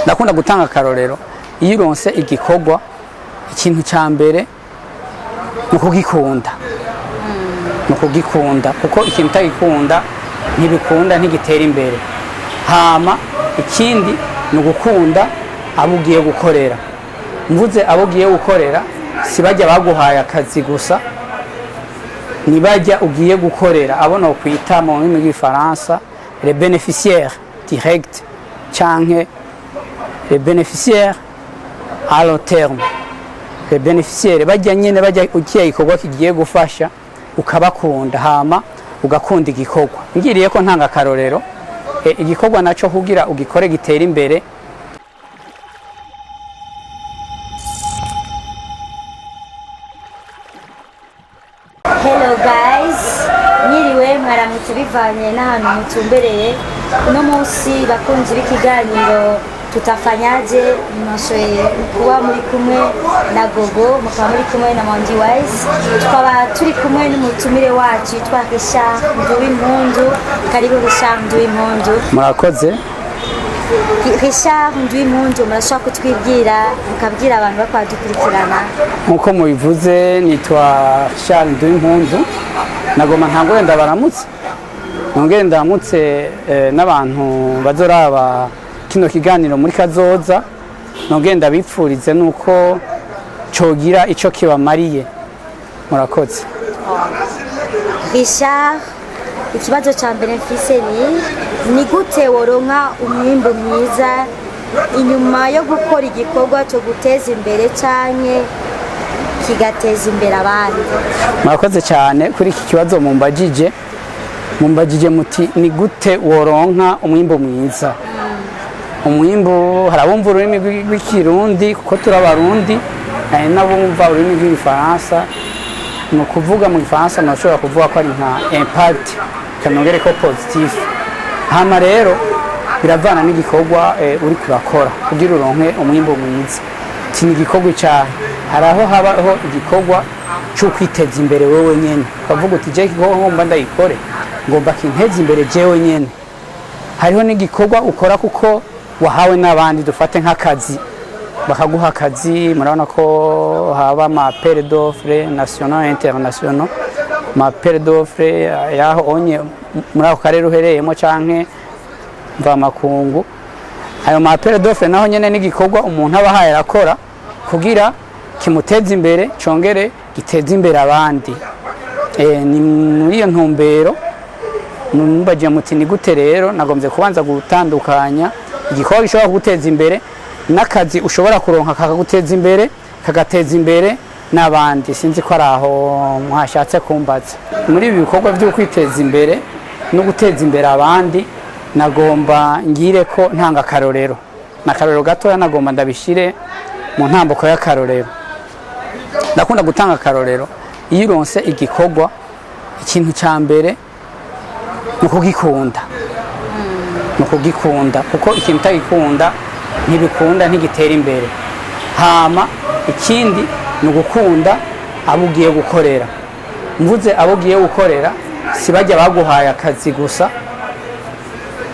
Ndakunda gutanga akarorero: iyo uronse igikorwa, ikintu cya mbere ni ukugikunda, ni ukugikunda, kuko ikintu utagikunda ntibikunda, ntigitera imbere. Hama ikindi ni ugukunda abo ugiye gukorera. Mvuze abo ugiye gukorera, si bajya baguhaye akazi gusa, ni bajya ugiye gukorera, abo nokwita mu rurimi rw'Igifaransa les bénéficiaires directs canke les bénéficiaires à long terme. Les bénéficiaires bajya nyene, bajya ukiye igikorwa kigiye gufasha, ukabakunda, hama ugakunda igikorwa. Ngiriye ko ntanga akarorero, igikorwa naco kugira ugikore gitera imbere. Hello guys, mwiriwe, mwaramutse, bivanye n'ahantu mutumbereye uno munsi. Bakunzi b'ikiganiro Tutafanyaje, mwashoboye kuba muri kumwe na Gogo, mukaba muri kumwe na Mondi Wise, tukaba turi kumwe n'umutumire wacu yitwa Richard Nduwimpundu. Karibu, Richard Nduwimpundu. Murakoze. Richard Nduwimpundu, murashobora kutwibwira, mukabwira abantu bakwadukurikirana? Nkuko mubivuze, nitwa Charles Nduwimpundu. Nagomba ntangure ndabaramutse, nongere ndamutse n'abantu bazoraba kino kiganiro muri kazoza, nongere ndabipfurize nuko cogira ico kibamariye. Murakoze. Richard, ikibazo cya mbere mfise ni gute woronka umwimbu mwiza inyuma yo gukora igikorwa cyo guteza imbere canke kigateza imbere abandi? Murakoze cyane kuri iki kibazo mumbajije muti: ni gute woronka umwimbu mwiza? Umwimbu, hari abumva ururimi rw'Ikirundi kuko turi Abarundi, hari n'abumva ururimi rw'Igifaransa. Ni ukuvuga mu Gifaransa murashobora kuvuga ko ari nka impact, kanongere ko positif. Hama rero biravana n'igikorwa uriko urakora kugira uronke umwimbu mwiza. Ti ni igikorwa icahe? Hari aho habaho igikorwa cyo kwiteza imbere wewe nyene, ukavuga uti: je igikorwa ngomba ndayikore, ngomba kinteze imbere jewe nyene. Hariho n'igikorwa ukora kuko wahawe n'abandi, dufate nk'akazi, bakaguha akazi. Murabona ko haba ama appel d'offre national, international, ama appel d'offre yaho onye muri ako karere uhereyemo canke mvamakungu. Ayo ma appel d'offre naho nyene n'igikorwa umuntu aba ahaye arakora kugira kimuteze imbere, congere giteze imbere abandi. Ni muri iyo ntumbero numbagiye muti ni gute. Rero nagombye kubanza gutandukanya igikorwa gishobora kuguteza imbere n'akazi ushobora kuronka kakaguteza imbere, kagateza imbere n'abandi. Sinzi ko ari aho mwashatse kumbaza. Muri ibi bikorwa byo kwiteza imbere no guteza imbere abandi, nagomba ngire ko ntanga akarorero, n'akarorero gatoya, nagomba ndabishire mu ntambuko y'akarorero. Ndakunda gutanga akarorero: iyo uronse igikorwa, ikintu cya mbere ni ukugikunda, ni ukugikunda, kuko ikintu utagikunda ntibikunda, ntigitera imbere. Hama ikindi ni ugukunda abo ugiye gukorera. Mvuze abo ugiye gukorera, si bajya baguhaye akazi gusa,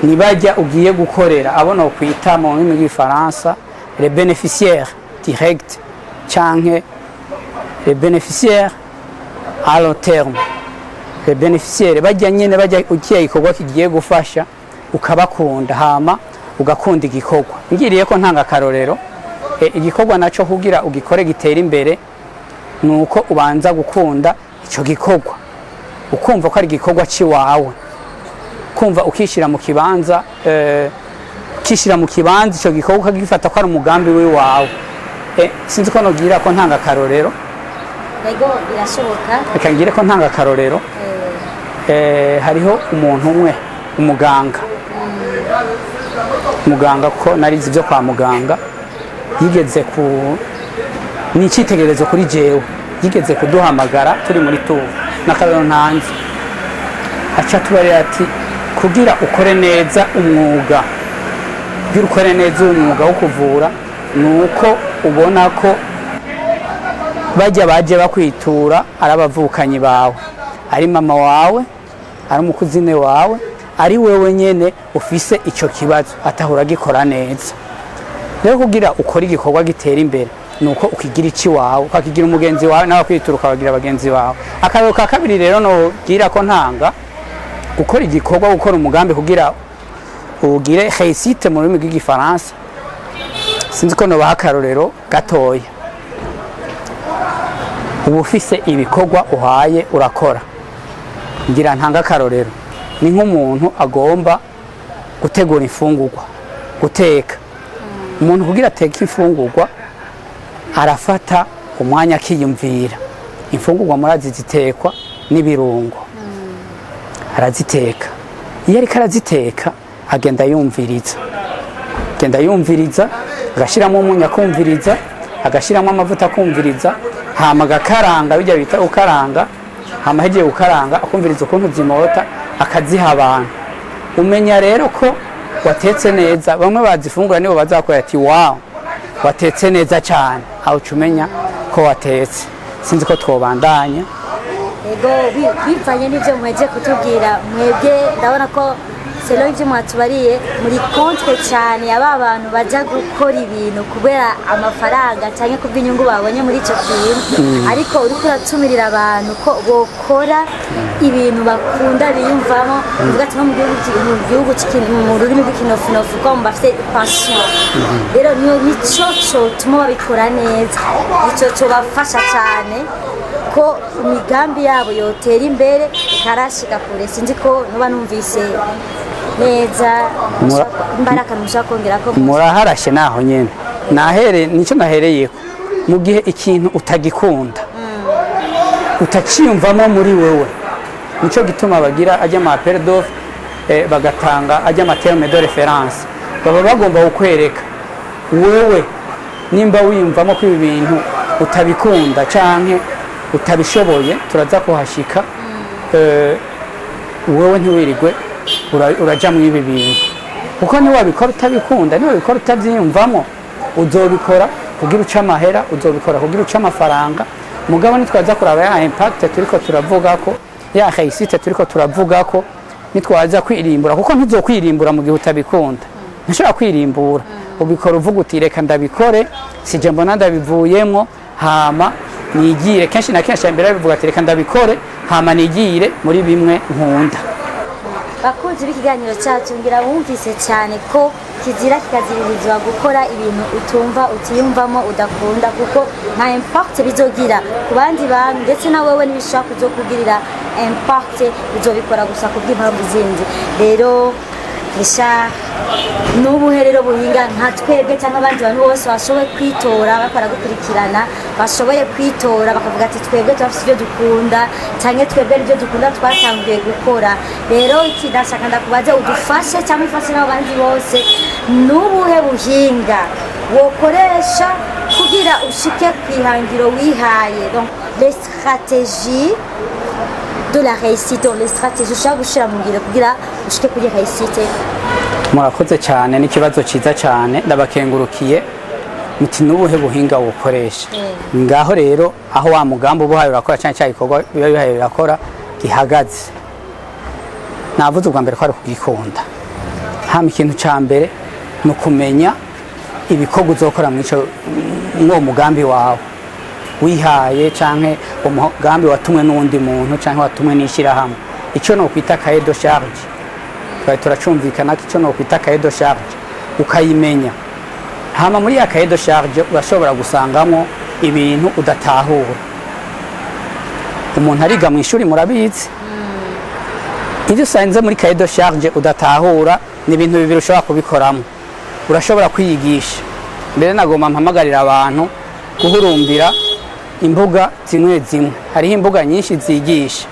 ni bajya ugiye gukorera, abo nokwita mu rurimi rw'Igifaransa les bénéficiaires directs canke les bénéficiaires à long terme. Les bénéficiaires bajya nyene, bajya ukiye igikorwa kigiye gufasha, ukabakunda, hama ugakunda igikorwa. Ngiriye ko ntanga akarorero, igikorwa naco kugira ugikore gitera imbere, ni uko ubanza gukunda ico gikorwa, ukumva ko ari igikorwa ciwawe, kumva ukishyira mu kibanza, ukishyira mu kibanza ico gikorwa, ukagifata ko ari umugambi w'iwawe. Sinzi ko nogira ko ntanga akarorero. Yego, birashoboka. Reka ngire ko ntanga akarorero. Hariho umuntu umwe, umuganga, muganga ko narize ibyo kwa muganga, yigeze ku ni icyitegererezo kuri jewe. Yigeze kuduhamagara turi muri tour, n'akarorero ntanze, aca tubarira ati: kugira ukore neza umwuga, kugira ukore neza umwuga wo kuvura, ni uko ubona ko bajya baje bakwitura ari abavukanyi bawe, ari mama wawe, ari umukuzine wawe, ari wewe nyene ufise ico kibazo, atahura agikora neza. Rero kugira ukore igikorwa gitera imbere, nuko ukigira ici wawe, ukakigira umugenzi wawe, nawe kwitura ukabagira bagenzi bawe. Akarero ka kabiri rero nogira ko ntanga, gukora igikorwa, gukora umugambi kugira ugire réussite mu rurimi rw'Igifaransa, sinzi ko nobaha akarorero gatoya. Uba ufise ibikorwa uhaye urakora. Ngira ntanga akarorero, ni nk'umuntu agomba gutegura imfungurwa, guteka. Umuntu kugira ateke imfungurwa arafata umwanya akiyumvira. Imfungurwa murazi zitekwa n'ibirungo. Araziteka, iyo ariko araziteka agenda yumviriza, agenda yumviriza, agashyiramo umunyu akumviriza, agashyiramo amavuta akumviriza, hama agakaranga, bijya bita gukaranga. Hama ahejeje gukaranga akumviriza ukuntu zimota, akaziha abantu. Umenya rero ko watetse neza, bamwe bazifungura nibo bazakora ati: "Wow, watetse neza cyane." Aho uca umenya ko watetse. Sinzi ko twobandanya. Ego, bivanye n'ibyo muheje kutubwira mwebwe, ndabona ko selon ibyo mwatubariye muri contre cyane ya ba bantu bajya gukora ibintu kubera amafaranga cyangwa kubw'inyungu babonye muri icyo kintu. Ariko uriko uratumirira abantu ko bokora ibintu bakunda, biyumvamo, uvuga ati nko mu gihugu mu rurimi rw'ikinofunofu ko bafite passion. Rero nico cotuma babikora neza, nico cobafasha cyane ko imigambi yabo yotera imbere ikarashika kure. Sinzi ko nuba numvise neza. Imbaraga mushaka kongera ko? Muraharashe naho nyene nahere, nicyo nahereyeko. Mu gihe ikintu utagikunda, utaciyumvamo muri wewe, nicyo gituma bagira ajya ama appel d'offre, bagatanga ajya ama terme de référence. Baba bagomba kukwereka wewe nimba wiyumvamo ko ibi bintu utabikunda canke utabishoboye. Turaza kuhashika. Wewe ntiwirigwe uraja mu ibi bintu, kuko niwabikora utabikunda, niwabikora utabyiyumvamo, uzobikora kugira uce amahera, uzobikora kugira uce amafaranga. Mugabo nitwaza kuraba ya impact turiko turavuga ko, ya réussite turiko turavuga ko, nitwaza kwirimbura, kuko ntuzokwirimbura mu gihe utabikunda, ntushobora kwirimbura. Ubikora uvuga uti: "Reka ndabikore, sije mbona ndabivuyemwo, hama nigire." Kenshi na kenshi mbere bivuga ati: "Reka ndabikore, hama nigire muri bimwe nkunda." Bakunzi b'ikiganiro cyacu, ngira wumvise cyane ko kizira kikaziririzwa gukora ibintu utumva, utiyumvamo, udakunda, kuko nta impact bizogira ku bandi bantu, ndetse na wewe ntibishobora kuzokugirira impact. Uzobikora gusa kubw'impamvu zindi. Rero Richard, n'ubuhe rero buhinga nka twebwe cyangwa abandi bantu bose bashoboye kwitora, bakora gukurikirana, bashoboye kwitora bakavuga ati: "Twebwe turafite ibyo dukunda", cyangwa "Twebwe ibyo dukunda twatanguye gukora"? Rero iki ndashaka ndakubaze, udufashe cyangwa ifashe n'abandi bose, n'ubuhe buhinga wokoresha kugira ushike ku ihangiro wihaye? Donc les stratégies de la réussite, donc les stratégies ushobora gushyira mu ngiro kugira ushike kuri réussite. Murakoze cyane, n'ikibazo cyiza cyane, ndabakengurukiye. Muti: "N'ubuhe buhinga bukoresha?" Ngaho rero aho wa mugambi uba uhaye urakora, cyane cya gikorwa biba bihaye birakora gihagaze. Navuze ubwa mbere ko ari kugikunda. Hama ikintu cya mbere ni ukumenya ibikorwa uzokora mw'uwo mugambi wawe wihaye, canke umugambi watumwe n'uwundi muntu, canke watumwe n'ishyirahamwe, icyo nokwita cahier de charge. Twari turacumvikana ko icyo nokwita cahier de charge ukayimenya. Hama muri ya cahier de charge urashobora gusangamo ibintu udatahura. Umuntu ariga mu ishuri, murabizi. Ibyo usanze muri cahier de charge udatahura, ni ibintu bibiri ushobora kubikoramo. Urashobora kwiyigisha. Mbere nagomba mpamagarira abantu guhurumbira imbuga zimwe zimwe. Hariho imbuga nyinshi zigisha.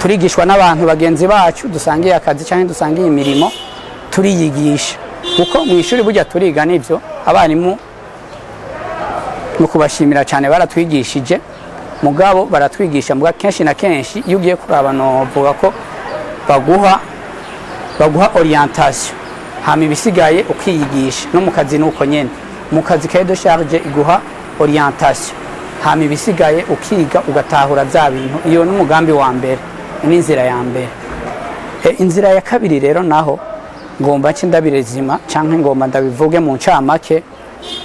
Turigishwa n'abantu bagenzi bacu dusangiye akazi cyangwa dusangiye imirimo, turiyigisha, kuko mu ishuri burya turiga n'ibyo. Abarimu ni ukubashimira cyane, baratwigishije. Mugabo baratwigisha muga kenshi na kenshi iyo ugiye kuraba, novuga ko baguha orientation, hama ibisigaye ukiyigisha. No mu kazi nuko nyene, mu kazi cahier de charge iguha orientation, hama ibisigaye ukiga, ugatahura bya bintu. Iyo n'umugambi wa mbere, n'inzira ya mbere. Inzira ya kabiri rero naho ngomba nce ndabirezima, canke ngomba ndabivuge mu ncamake.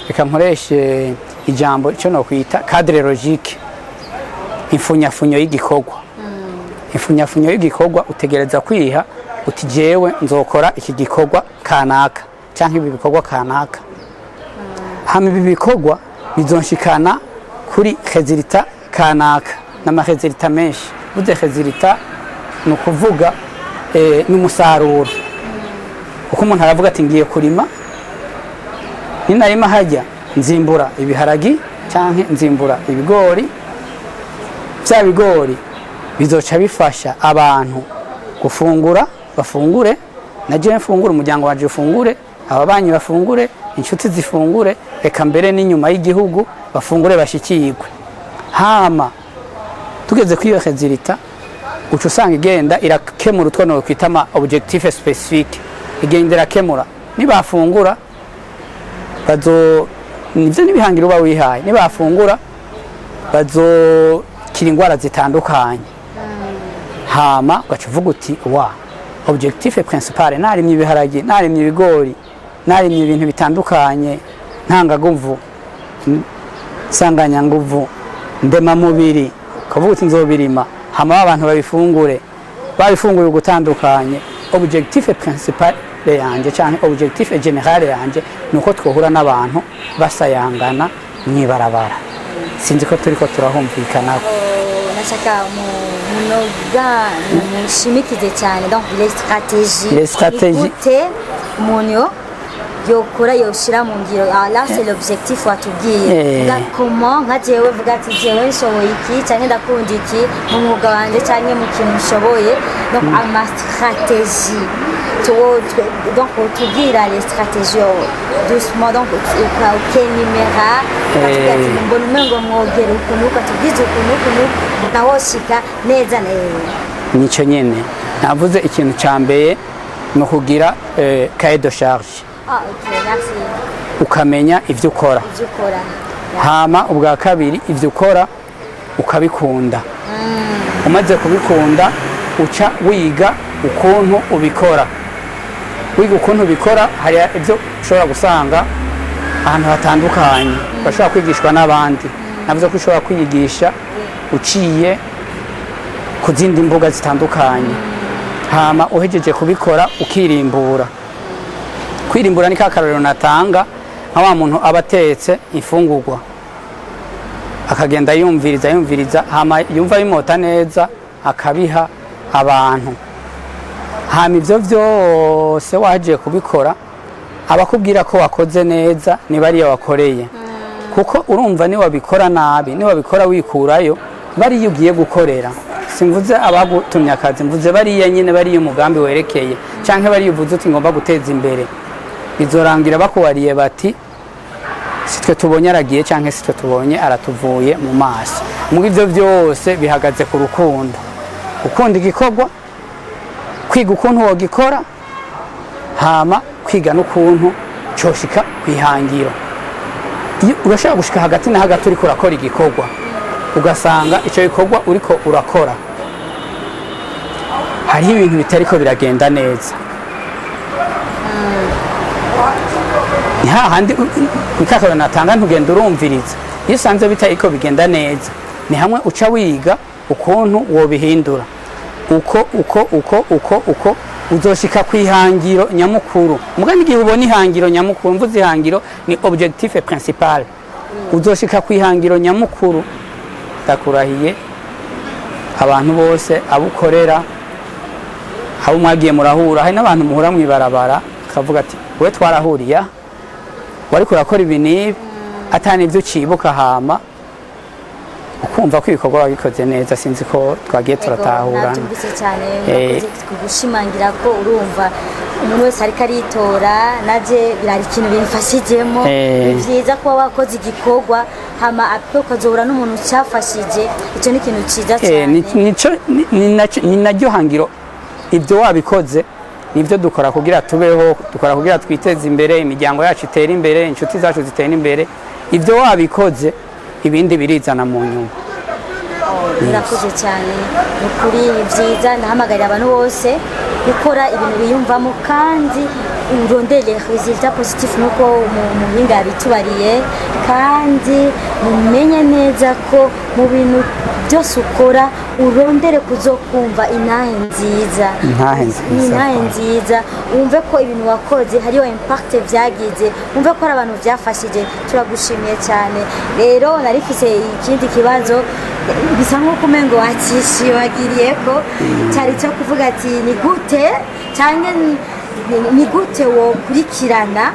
Reka nkoreshe ijambo icyo nokwita cadre logique, imfunyafunyo y'igikorwa. Imfunyafunyo y'igikorwa, utegereza kwiha uti: "Jewe nzokora iki gikorwa kanaka cyangwa ibi bikorwa kanaka, hama ibi bikorwa bizonshikana kuri résultat kanaka." N'ama résultats menshi. Buze résultat ni ukuvuga n'umusaruro, kuko umuntu aravuga ati: "Ngiye kurima, ninarima hajya nzimbura ibiharagi canke nzimbura ibigori. Bya bigori bizoca bifasha abantu gufungura, bafungure, na jewe mfungure, umuryango wanje ufungure, ababanyi bafungure, inshuti zifungure, reka mbere n'inyuma y'igihugu bafungure bashikirwe." Hama tugeze kuri iyo résultat, uca usanga igenda irakemura utwo nokwita ama objectif spécifique. Igenda irakemura: nibafungura bazo, nivyo n'ibihangiro uba wihaye, nibafungura bazokira indwara zitandukanye. Hama ugaca uvuga uti: "Wa objectif principal, narimye ibiharagi, narimye ibigori, narimye ibintu bitandukanye, ntangaguvu, nsanganyanguvu, ndemamubiri." Ukavuga uti: "Nzobirima, hama abantu babifungure, babifunguye ugutandukanye. Objectif principal yanje canke objectif général yanje nuko twohura n'abantu basayangana mwibarabara." Sinzi ko turiko turahumvikanako. Nashaka munoga mushimikize cyane, donc les stratégies. Les stratégies. Gute umuntu yokora, yoshira mu ngiro? Ah, là c'est l'objectif watubwiye. Vuga comment, nka jewe vuga ati: "Jewe nshoboye iki cyangwa ndakunda iki mu mwuga wanje cyangwa mu kintu nshoboye." Donc ama stratégie, donc utubwira les stratégies doucement, donc ukenimera, ukatubwira ati: "Mbona umengo mwogera ukuntu, ukatubwiza ukuntu ukuntu nawoshika neza neza." Nico nyene navuze. Ikintu ca mbere ni ukugira cahier de charge. Ah, ok, merci. Ukamenya ivyo ukora. Ivyo ukora. Hama ubwa kabiri, ivyo ukora ukabikunda. Umaze kubikunda, uca wiga ukuntu ubikora. Wiga ukuntu ubikora, hari ibyo ushobora gusanga ahantu hatandukanye, bashobora kwigishwa n'abandi. Navuze ko ushobora kwiyigisha uciye ku zindi mbuga zitandukanye. Hama uhejeje kubikora, ukirimbura. Kwirimbura ni ka karorero natanga, nka wa muntu aba atetse imfungurwa, akagenda yumviriza, yumviriza, hama yumva bimota neza, akabiha abantu. Hama ivyo vyose waje kubikora, abakubwira ko wakoze neza niba ariyo wakoreye, kuko urumva niwabikora nabi, niwabikora wikurayo, bariya ugiye gukorera, simvuze abagutumye akazi, mvuze bariya nyine, bariya umugambi werekeye, canke bariya uvuze uti: "Ngomba guteza imbere." Bizorangira bakubariye bati: "Sitwe tubonye aragiye", canke "Sitwe tubonye aratuvuye mu maso." Muri ivyo byose bihagaze ku rukundo: gukunda igikorwa, kwiga ukuntu wogikora, hama kwiga n'ukuntu coshika kwihangiro. Iyo urashobora gushika hagati na hagati uriko urakora igikorwa, ugasanga ico gikorwa uriko urakora hariho ibintu bitariko biragenda neza, ni hahandi ni kakaro natanga, ntugenda urumviriza. Iyo usanze bitariko bigenda neza, ni hamwe uca wiga ukuntu wobihindura, uko uko uko uko uko uzoshika ku ihangiro nyamukuru. Muga n'igihe ubona ihangiro nyamukuru, mvuze ihangiro ni objectif principal, uzoshika ku ihangiro nyamukuru, ndakurahiye, abantu bose abo ukorera, abo mwagiye murahura, hari n'abantu muhura mw'ibarabara akavuga ati: "We twarahuriye aha, wariko urakora ibi n'ibi", atani ibyo ucibuka. Hama ukumva ko ibikorwa wabikoze neza. Sinzi ko twagiye turatahurana. Nabyumvise cyane. Urakoze gushimangira ko urumva umuntu wese ariko aritora, naje birari ikintu bimfashijemo. Ni byiza kuba wakoze igikorwa, hama après ukazobura n'umuntu cyafashije. Icyo ni ikintu cyiza cyane. Ni naryo hangiro. Ibyo wabikoze, nibyo dukora kugira tubeho, dukora kugira twiteze imbere, imiryango yacu itere imbere, inshuti zacu zitere imbere. Ibyo wabikoze, ibindi birizana mu nyuma. Oh, murakoze cyane. Ni ukuri, ni byiza. Ndahamagarira abantu bose gukora ibintu biyumvamo kandi urondere résultat positif nk'uko umuhinga yabitubariye, kandi mumenye neza ko mu bintu byose ukora urondere kuzokumva intahe nziza. Intahe nziza. Ni intahe nziza, wumve ko ibintu wakoze hariyo impact vyagize, wumve ko hari abantu vyafashije. Turagushimiye cyane. Rero narifise ikindi kibazo, bisa nk'uko umengo wakishibagiriye, ko cyari cyo kuvuga ati ni gute cyangwa ni gute wokurikirana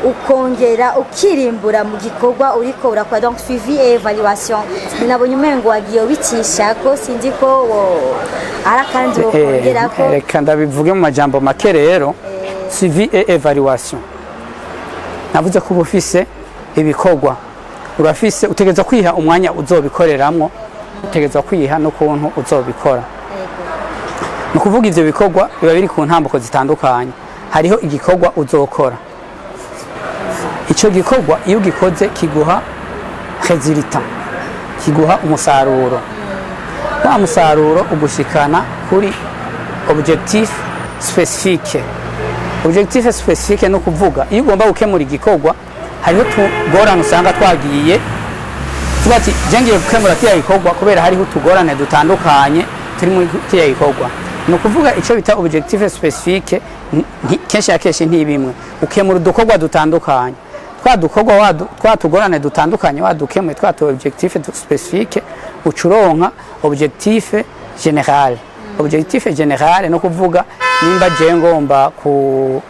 ukongera ukirimbura mu gikorwa uriko urakora, donc suivi et évaluation. Nabonye umengo wagiye ubicisha ko, sinzi ko ari akandi wokongera ko. Reka ndabivuge mu majambo make. Rero suivi et évaluation, navuze ko uba ufise ibikorwa, urafise, utegerezwa kwiha umwanya uzobikoreramwo, utegerezwa kwiha n'ukuntu uzobikora. Ni ukuvuga ivyo bikorwa biba biri ku ntambuko zitandukanye. Hariho igikorwa uzokora, ico gikorwa iyo ugikoze kiguha résultat, kiguha umusaruro. Wa musaruro ugushikana kuri objectif spécifique. Objectif spécifique ni ukuvuga iyo ugomba gukemura igikorwa, hariho utugorane usanga twagiye tuba ati je ngiye gukemura kiriya gikorwa kubera hariho utugorane dutandukanye turi muri kiriya gikorwa. Ni ukuvuga icyo bita objectif spécifique kenshi na kenshi ntibimwe, ukemura udukorwa dutandukanye, twa dukorwa twa tugorane dutandukanye wadukemuye, twa tu objectif spécifique, uca uronka objectif général. Objectif général no kuvuga nimba je ngomba ku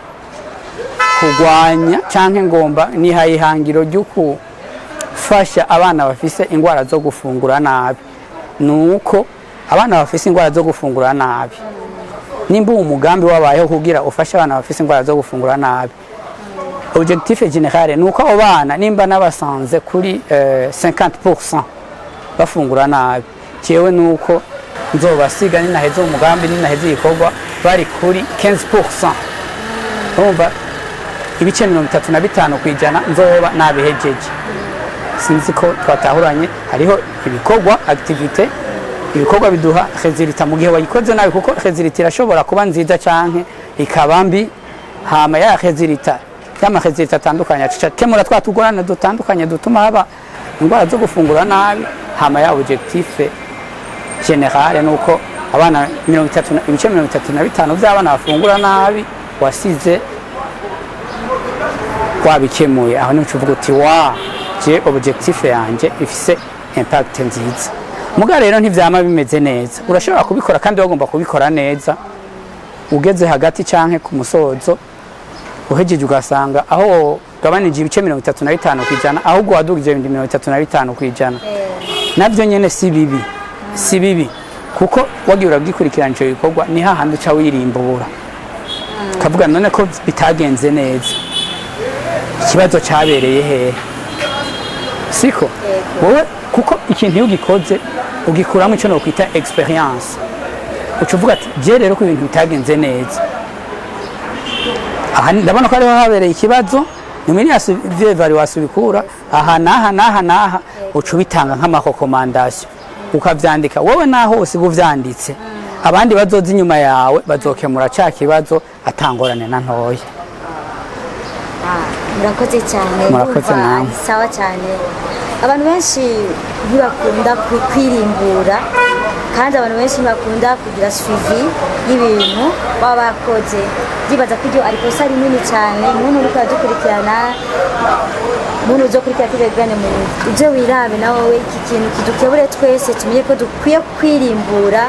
kugwanya canke ngomba nihaye ihangiro ryo gufasha abana bafise ingwara zo gufungura nabi, nuko abana bafise ingwara zo gufungura nabi, nimba uwo mugambi wabayeho kugira ufashe abana bafise ingwara zo gufungura nabi, objectif général nuko abo bana nimba nabasanze kuri 50% bafungura nabi, jewe nuko nzobasiga ninaheza uwo mugambi, ninaheza igikorwa, bari kuri 15%. Urumva ibice 35% nzoba nabihejeje. Sinzi ko twatahuranye. Hariho ibikorwa, activité, ibikorwa biduha résultat mu gihe wayikoze nabi, kuko résultat irashobora kuba nziza canke ikaba mbi. Hama ya résultat, y'ama résultat atandukanye aca kemura twa tugorane dutandukanye dutuma haba indwara zo gufungura nabi. Hama ya objectif général nuko abana 30 ibice 35 by'abana bafungura nabi wasize wabikemuye. Aho nico uvuga uti wa je objectif yanje ifise impact nziza. Muga rero ntivyama bimeze neza. Urashobora kubikora kandi wagomba kubikora neza, ugeze hagati canke ku musozo uhejeje ugasanga aho gabanije ibice 35%, ahubwo wadugije ibindi 35%. Navyo nyene si bibi, si bibi, kuko wagiye uragikurikirana ico gikorwa, ni hahandi uca wirimbura ukavuga none ko bitagenze neza, ikibazo cyabereye hehe? Siko wowe, kuko ikintu iyo ugikoze ugikuramo icyo nokwita expérience. Uca uvuga ati je rero ko ibintu bitagenze neza aha, ndabona ko ariho habereye ikibazo, ni muri ya évaluation bikura aha n'aha n'aha n'aha, uca ubitanga nk'ama recommandations, ukavyandika wowe naho usiga uvyanditse, abandi bazoza inyuma yawe bazokemura ca kibazo atangorane na ntoya. Murakoze cyane. Murakoze Ndumva namwe. ari sawa cyane. Abantu benshi ntibakunda kwirimbura, kandi abantu benshi ntibakunda kugira suivi y'ibintu baba bakoze. Ndibaza ko iryo ari ikosa rinini cyane. Muntu uriko uradukurikirana, muntu uzokurikira kino mu ibyo, wirabe nawe iki kintu kidukebure twese, tumenye ko dukwiye kwirimbura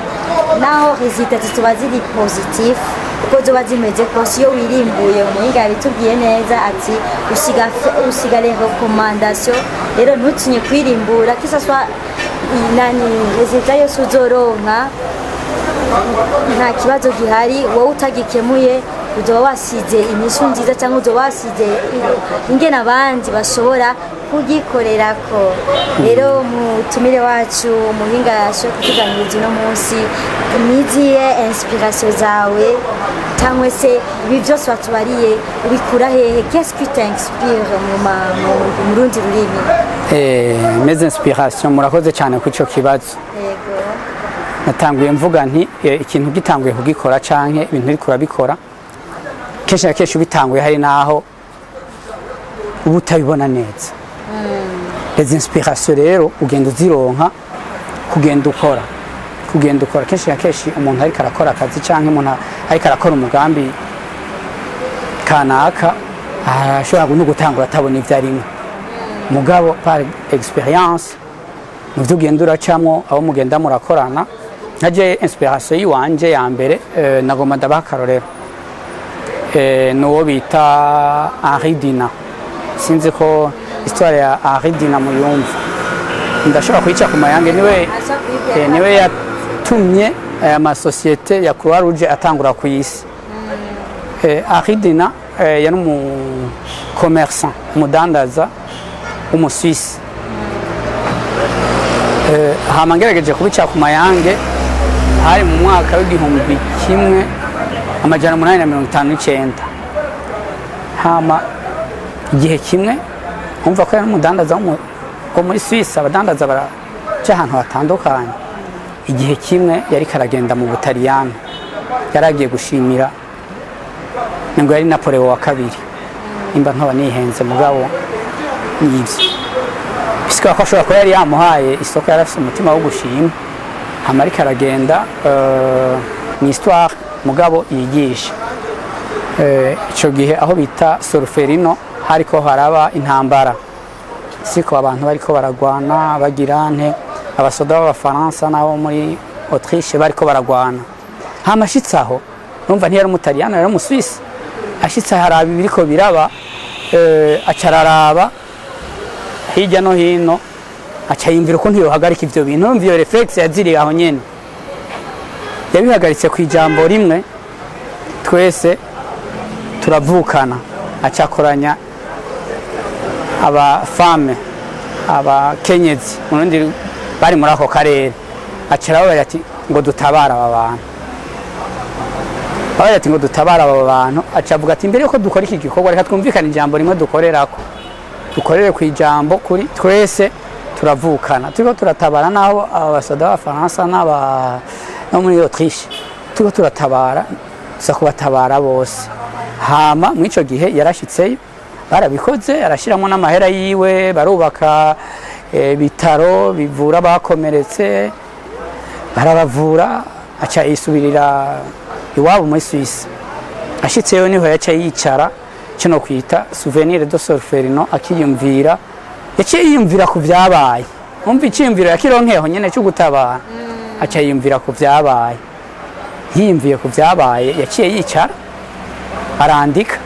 naho résultat zituba ziri positif uko zoba zimeze kose. Iyo wirimbuye, umuhinga yabitubwiye neza ati usiga les recommandations. Rero ntutinye kwirimbura, que ce soit nani, résultat yose uzoronka nta kibazo gihari. Wowe utagikemuye Uzoba wasize inyishu nziza cyangwa uzoba wasize ingene abandi bashobora kugikorerako. Rero mutumire wacu, umuhinga yashoboye kutuganiriza uno munsi, nizihe inspiration zawe cyangwa se ibi byose watubariye ubikura hehe? Qu'est-ce qui t'inspire mu rundi rurimi? Mes inspiration, murakoze cyane ku ico kibazo. Natanguye mvuga nti ikintu gitanguye kugikora canke ibintu uriko urabikora, kenshi na kenshi ubitanguye hari naho uba utabibona neza. Les inspirations rero ugenda uzironka kugenda ukora, kugenda ukora. Kenshi na kenshi umuntu ariko arakora akazi canke umuntu ariko arakora umugambi kanaka arashobora no gutangura atabona ivyo arimwo, mugabo par expérience, mu byo ugenda uracamwo, abo mugenda murakorana. Nkaje inspiration yiwanje ya mbere, nagomba ndabaha akarorero, nuwo bita Henri Dunant. Sinzi ko histoire ya Henri Dunant muyumva, ndashobora kuyica ku mayange. Niwe Aza kuyibwira. Niwe yatumye aya masosiyete ya Croix Rouge atangura ku isi. Henri Dunant yari umu commerçant, umudandaza w'Umusuwisi. Hama ngerageje kubica ku mayange, hari mu mwaka w'1859. Hama igihe kimwe, umva ko yari umudandaza wo muri Suisse, abadandaza baraca ahantu hatandukanye. Igihe kimwe yariko aragenda mu Butaliyano, yari agiye gushimira ngo yari Napoleon wa kabiri, nimba nkaba nihenze, mugabo nibyo bisika ko ashobora kuba yari yamuhaye isoko, yari afise umutima wo gushima. Hama ariko aragenda, ni histoire mugabo yigisha. Ico gihe aho bita Solferino hariko haraba intambara, siko abantu bariko baragwana bagira nte, abasoda b'Abafaransa n'abo muri Autriche bariko baragwana. Hama ashitse aho, urumva ntiyari Umutaliyano, yari Umusuwisi. Ashitse aho araba ibiriko biraba, aca araraba hirya no hino, aca yumvira ukuntu yohagarika ivyo bintu. Urumva iyo réflexe yaziriye aho nyene, yabihagaritse ku ijambo rimwe: "Twese turavukana." Aca akoranya abafame, abakenyezi mu rundi bari muri ako karere, aca arababarira ati ngo dutabare aba bantu. Ababarira ati ngo dutabare aba bantu. Aca avuga ati: "Mbere yuko dukora iki gikorwa, reka twumvikane ijambo rimwe dukorerako, dukorere ku ijambo kuri twese turavukana." Turiko turatabara naho abasoda b'Abafaransa n'aba no muri Autriche, turiko turatabara, tuza kubatabara bose. Hama muri ico gihe yarashitseyo, barabikoze, arashyiramo n'amahera yiwe, barubaka ibitaro bivura abakomeretse, barabavura. Aca yisubirira iwabo muri Suisse. Ashitseyo niho yaca yicara, kino kwita souvenir de Solferino, akiyumvira. Yaciye yiyumvira ku vyabaye. Umva, iciyumviro yakironkeho nyene cyo gutabara, aca yiyumvira ku vyabaye. Yiyumviye ku vyabaye, yaciye yicara arandika,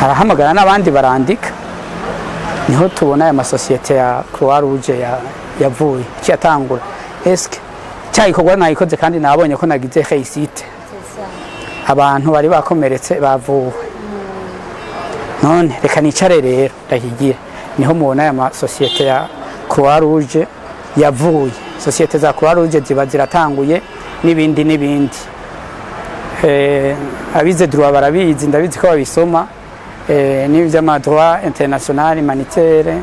arahamagara n'abandi barandika. Niho tubona aya masosiyete ya Croix Rouge yavuye. Yaciye atangura: eske cya gikorwa nayikoze kandi nabonye ko nagize réussite, abantu bari bakomeretse bavuwe, none reka nicare rero ndakigira. Niho mubona aya masosiyete ya Croix Rouge yavuye. Sosiyete za Croix Rouge ziba ziratanguye n'ibindi n'ibindi. Abize droit barabizi, ndabizi ko babisoma, n'iby'ama droit international humanitaire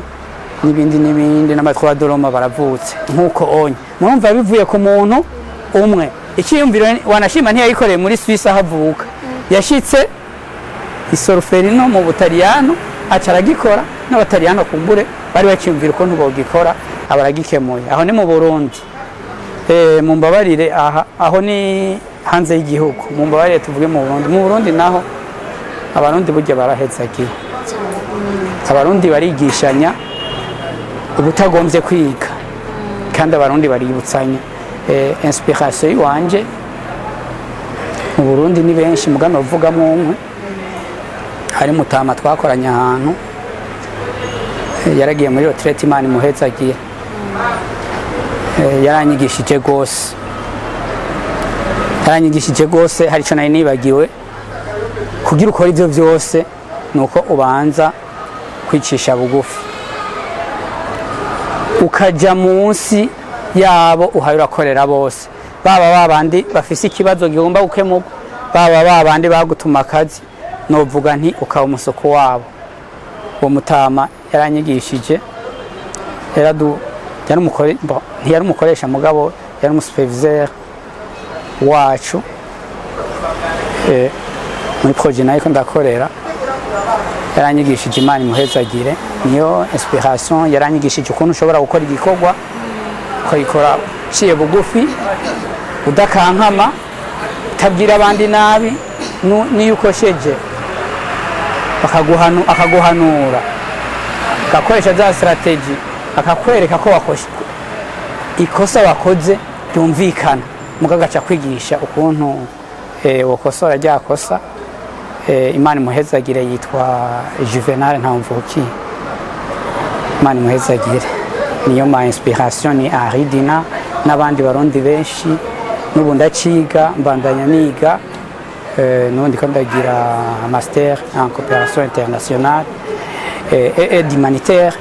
n'ibindi n'ibindi, n'ama droit de l'homme baravutse nk'uko onye. Murumva bivuye ku muntu umwe. Icyiyumviro wanashima ntiyayikoreye muri Suisse aho avuka, yashitse i Solferino mu Butaliyano aca aragikora, n'Abataliyano kumbure bari bakiyumvira ukuntu bogikora, aba aragikemuye. Aho ni mu Burundi. Mumbabarire, aha aho ni hanze y'igihugu, mumbabarire tuvuge mu Burundi. Mu Burundi naho Abarundi burya barahezagiwe, Abarundi barigishanya ubutagombye kwiga, kandi Abarundi baributsanya. Inspiration yiwanje mu Burundi ni benshi, mugano uvugamo umwe hari mutama twakoranye ahantu, yaragiye muri retraite, Imana imuhezagiye. Yaranyigishije gose, yaranyigishije gose. Hari ico nari nibagiwe. Kugira ukora ivyo vyose nuko ubanza kwicisha bugufi, ukaja munsi yabo uhaye urakorera bose, baba babandi bafise ikibazo gigomba gukemurwa, baba babandi bagutuma akazi. Novuga nti ukaba umusoko wabo. Uwo mutama yaranyigishije, yaradu yari umukore, bon, ntiyari umukoresha, mugabo yari umusuperviseur wacu muri projet nariko ndakorera. Yaranyigishije, Imana imuhezagire, niyo inspiration. Yaranyigishije ukuntu ushobora gukora igikorwa, ukayikora uciye bugufi, udakankama, utabwira abandi nabi, niyo ukosheje akaguhanura, agakoresha za stratégie, akakwereka ko wakoshe, ikosa wakoze ryumvikana, muga agaca kwigisha ukuntu wokosora rya kosa. Imana imuhezagire, yitwa Juvenal Ntamvukiye. Imana imuhezagire, niyo ma inspiration, ni Henri Dina n'abandi Barundi benshi. N'ubu ndaciga, mbandanya niga, n'ubu ndiko ndagira master en coopération internationale et aide humanitaire,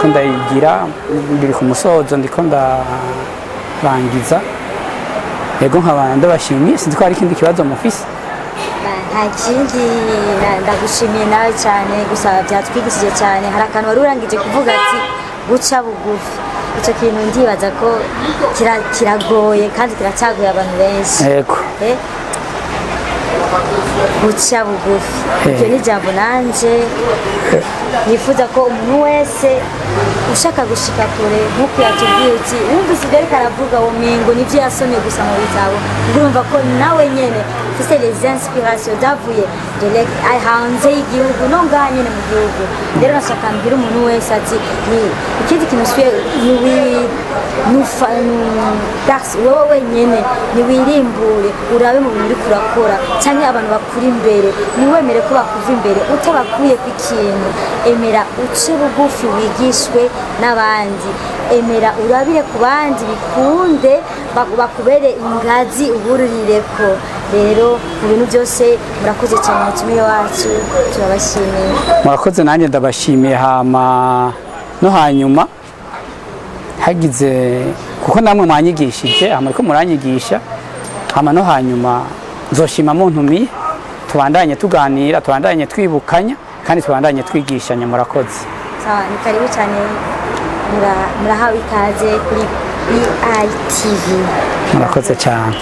ko ndayigira biri ku musozo, ndiko ndarangiza. Yego, nkaba ndabashimiye. Sinzi ko hari ikindi kibazo mufise. Nta kindi, ndagushimiye nawe cyane, gusa byatwigishije cyane. Hari akantu wari urangije kuvuga ati guca bugufi. Icyo kintu ndibaza ko kiragoye kandi kiracyagoye abantu benshi. Yego. Guca bugufi, iryo ni ijambo nanje nifuza ko umuntu wese ushaka gushika kure, nk'uko yatubwiye uti wumvise ibyo ariko aravuga, womengo nibyo yasomye gusa mu bitabo. Urumva ko nawe nyene ufise les inspirations zavuye hanze y'igihugu no ngaha nyene mu gihugu. Rero nashaka mbwira umuntu wese ati ni ikindi kintu usuye wowe wenyene niwirimbure, urabe mu bintu uriko urakora canke abantu bakuri imbere. Niwemere ko bakuva imbere utabakuye ku ikintu. Emera uce bugufi, wigishwe n'abandi. Emera urabire ku bandi, bikunde bakubere ingazi ubururireko. Rero mu bintu byose, murakoze cyane mutumire wacu, turabashimiye. Murakoze, nanjye ndabashimiye. Hama no hanyuma hagize, kuko namwe mwanyigishije, hama ariko muranyigisha, hama no hanyuma nzoshima muntumiye, tubandanye tuganira, tubandanye twibukanya kandi tubandanye twigishanya. Murakoze. Sawa, ni karibu cyane. Murahawe ikaze kuri BITV. Murakoze cyane.